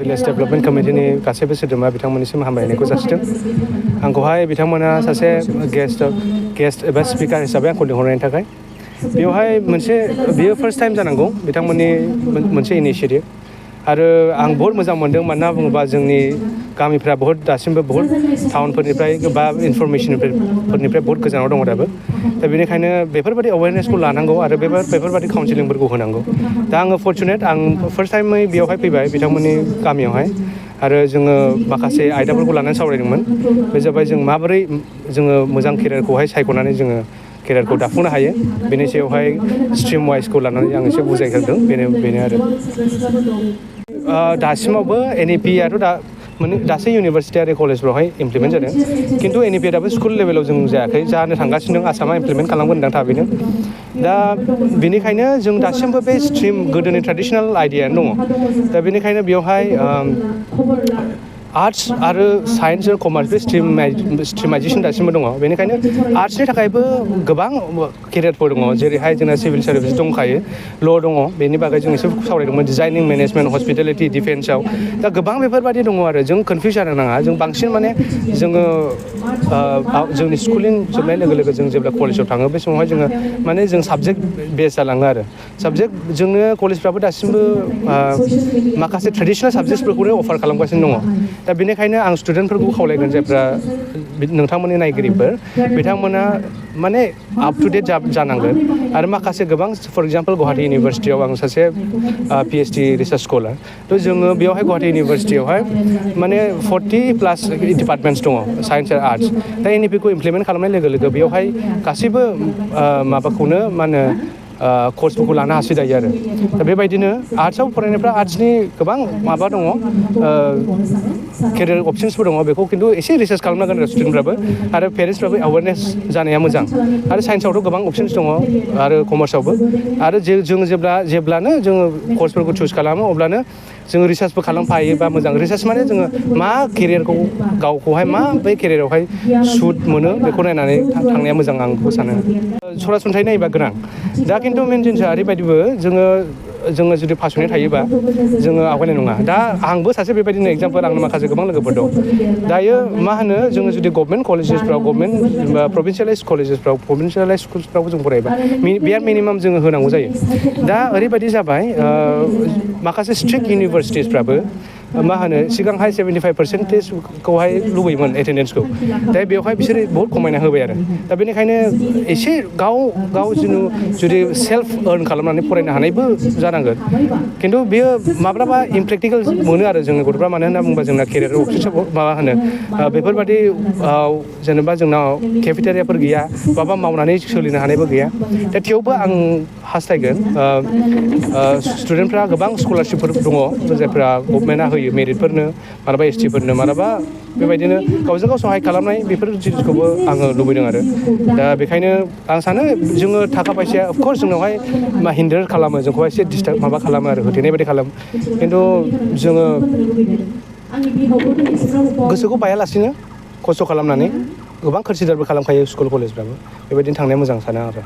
Village development कमिटिनि गासैबो सोद्रोमा बिथांमोननिसिम हामलायनायखौ जासिदों। आंखौहाय बिथांमोना सासे गेस्ट एबा स्पिकार हिसाबै आंखौ लिंहरनायनि थाखाय बेवहाय बेयो फार्स्ट टाइम जानांगौ बिथांमोननि मोनसे इनिशिएटिभ आरो आं बहुत मोजां मोनदों मानोना बुङोबा जोंनि गामिफ्रा दासिमबो बहुत टाउनफोरनिफ्राय बा इनफरमेसनफोरनिफ्राय बहुत गोजानाव दङ दाबो। दा बेनिखायनो बेफोरबायदि एवेयारनेसखौ लानांगौ आरो बेफोरबायदि काउन्सिलिंफोरखौ होनांगौ। दा आङो फर्चुनेट आं फार्स्ट टाइमै बेयावहाय फैबाय बिथांमोननि गामियावहाय आरो जोङो माखासे आयदाफोरखौ लानानै सावरायदोंमोन। बे जाबाय जों माबोरै जोङो मोजां केरियारखौहाय सायख'नानै जोङो केरियारखौ दाफुंनो हायो बेनि सायावहाय स्ट्रिम वाइसखौ लानानै आं एसे बुजायग्रोदों बेनो आरो दासिमावबो NEP आथ' दासो इउनिभारसिटि आरो कलेजफ्रावहाय इमप्लिमेन्ट जादों खिन्थु NEP दाबो स्कुल लेभेलाव जों जायाखै जानो थांगासिनो दं। आसामा इमप्लिमेन्ट खालामगोन होनदों थाबैनो। दा बेनिखायनो जों दासिमबो बे स्ट्रिम गोदोनि ट्रेडिसनेल आइडियानो दङ। दा बेनिखायनो बेवहाय आर्ट्स आरो साइन्स आरो कमार्स बे स्ट्रिमाइजेसन दासिमबो दङ। बेनिखायनो आर्ट्सनि थाखायबो गोबां केरियारफोर दङ जेरैहाय जोंना सिभिल सार्भिस दंखायो ल' दङ। बेनि बागै जों एसे सावरायदोंमोन डिजाइनिं मेनेजमेन्ट हस्पिटेलिटि डिफेन्सआव दा गोबां बेफोरबायदि दङ आरो जों कनफिउस जानो नाङा। जों बांसिन जोङो जोंनि स्कुलिं जोबनाय लोगो लोगो जों जेब्ला कलेजाव थाङो बे समावहाय जों साबजेक्ट बेस जालाङो आरो जोंनो कलेजफ्राबो दासिमबो माखासे ट्रेडिसनेल साबजेक्टसफोरखौनो अफार खालामगासिनो दङ। दा बेनिखायनो आं स्टुडेन्टफोरखौ खावलायगोन जायफ्रा नोंथांमोननि नायगिरिफोर बिथांमोना आप टु डेट जानांगोन आरो माखासे गोबां फर एग्जाम्पल गुवाहाटी इउनिभारसिटियाव आं सासे PhD रिसार्च स्कलार थ' जोङो बेवहाय गुवाहाटी इउनिभारसिटियावहाय 40+ डिपार्टमेन्टस दङ साइन्स आरो आर्ट्स। दा NEP खौ इमप्लिमेन्ट खालामनाय लोगो लोगो बेवहाय गासैबो माबाखौनो कर्सफोरखौ लानो हासै दायो आरो दा बेबायदिनो आर्ट्सआव फरायनायफ्रा आर्ट्सनि गोबां माबा दङ केरियार अपसन्सफोर दङ। बेखौ खिन्थु एसे रिसार्च खालामनांगोन आरो स्टुडेन्टफ्राबो आरो पेरेन्टसफ्राबो एवेयारनेस जानाया मोजां। आरो साइन्सआवथ' गोबां अपसन्स दङ आरो कमार्सआवबो आरो जों जेब्लानो जोङो कर्सफोरखौ चुज खालामो अब्लानो जोङो रिसार्चबो खालामफायोबा मोजां। रिसार्च माने जोङो मा केरियारखौ गावखौहाय मा बै केरियारावहाय सुट मोनो बेखौ नायनानै थांनाया मोजां आं बेखौ सानो। सरासनस्रायै नायोबा गोनां दा खिन्थु मेन जिनिसा ओरैबायदिबो जोङो जुदि पासयनेट थायोबा जोङो आवगायनाय नङा। दा आंबो सासे बेबायदिनो एग्जाम्पोल आंनो माखासे गोबां लोगोफोर दं। दायो जोङो जुदि गभर्नमेन्ट कलेजेसफ्राव गभर्नमेन्ट प्रभिन्सियेलाइज कलेजेसफ्राव प्रभिन्सियेलाइज स्कुल्सफ्राव जों फरायोबा बेयार मिनिमाम जोङो होनांगौ जायो। दा ओरैबायदि जाबाय माखासे स्ट्रिक्ट इउनिभारसिटिसफ्राबो सिगांहाय 75%खौहाय लुबैयोमोन एटेन्डेन्सखौ। दा बेवहाय बिसोरो बहुत खमायना होबाय आरो दा बेनिखायनो एसे गाव जुदि सेल्फ आर्न खालामनानै फरायनो हानायबो जानांगोन। खिन्थु बेयो माब्लाबा इमप्रेक्टिकेल मोनो आरो जोंनि गथ'फ्रा मानो होनना बुङोबा जोंना केरियार अपसन्स बेफोरबायदि जेनेबा जोंनाव केफेटेरियाफोर गैया माबा मावनानै सोलिनो हानायबो गैया। दा थेवबो आं हास्थायगोन स्टुडेन्टफ्रा गोबां स्कलारशिपफोर दङ जायफ्रा गभर्नमेन्टआ होयो मेरिटफोरनो मालाबा ST-फोरनो मालाबा बेबायदिनो गावजों गाव सहाय खालामनाय बेफोर जिनिसखौबो आङो लुबैदों आरो दा बेखायनो आं सानो जोङो थाखा फैसाया अफकर्स जोंनावहाय हिन्दार खालामो जोंखौहाय एसे डिस्टार्ब खालामो आरो होथेनाय बायदि खालामो। खिन्थु जोङो गोसोखौ बायालासिनो खस्थ' खालामनानै गोबां कनसिडारबो खालामखायो स्कुल कलेजफ्राबो बेबायदिनो थांनाया मोजां सानो आरो